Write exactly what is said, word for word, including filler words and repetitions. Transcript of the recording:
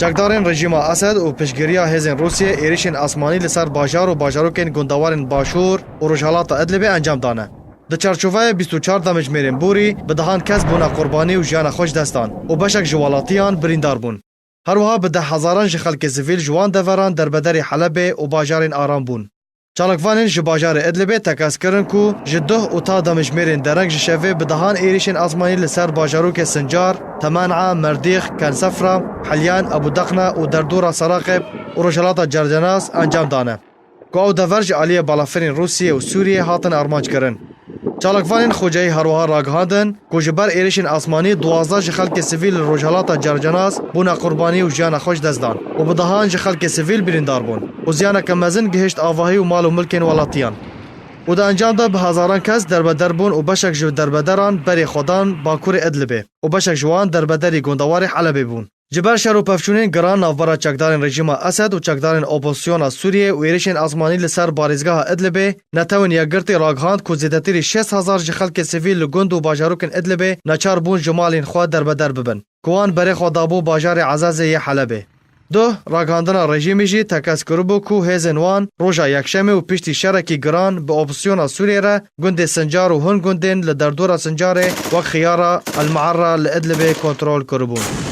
Çekdarên rejîma Esed û piştgiriya hêzên Rûsiyê êrişên asmanî li ser bajar û bajarokên gundewarên Başûr û Rojhilata Idlibê encam dane. Di çarçoveya bîst û çar demjimêrên borî bi dehan kes bûne qurbanî û jiyana xwe ji dest dan û beşek ji welatiyan birîndar bûn. Her wiha bi deh hezaran ji xelkê sivîl ji wan deveran derbederî Helebê û bajarên aram bûn. Çalakvanên ji bajarê Idlibê tekez kirin ku ji duh û ta demjimêrên dereng ji şevê bi dehan êrişên asmanî li ser bajarokê Sincar, Temen'a, Merdîx, Kensefra, Helyan, Ebû Dexna û derdora Seraqeb û Rojhilata Cercenas encam dane, ku ew dever ji aliyê balafirên Rûsiyê û Sûriyê hatin armanc kirin. Çalakvanên xwecayî her wiha ragihandin ku ji ber êrişên asmanî duwazdeh ji xelkê sivîl li Rojhilata Cercenas bûne qurbanî û jiyana xwe ji dest dan û bi dehan ji xelkê sivîl birîndar bûn û ziyaneke mezin gihişt avahî û mal û milkên welatiyan. Û di encam de bi hezaran kes derbeder bûn û beşek ji derbederan berê xwe dan Bakurê Idlibê û beşek ji wan derbederî gundewarê Helebê bûn. Ji ber şer û pevçûnên giran navbera çekdarên rejîma Esed û çekdarên opozisyona Sûriyê û êrişên asmanî li ser parêzgeha Idlibê, Netewên Yekgirtî ragihand ku zêdetirî şêst hezar ji xelkê sivîl li gund û bajarokên Idlibê neçar bûn ji malên xwe derbeder bibin, ku wan berê xwe dabû bajarê Ezazê yê Helebê. Duh, ragihandina rejîmê jî tekez kiribû ku hêzên wan roja Yekşemê û piştî şerekî giran bi opozisyona Sûriyê re gundê Sincar û hin gundên li derdora Sincarê wek Xiyara, El Me'erra li Idlibê kontrol kiribûn.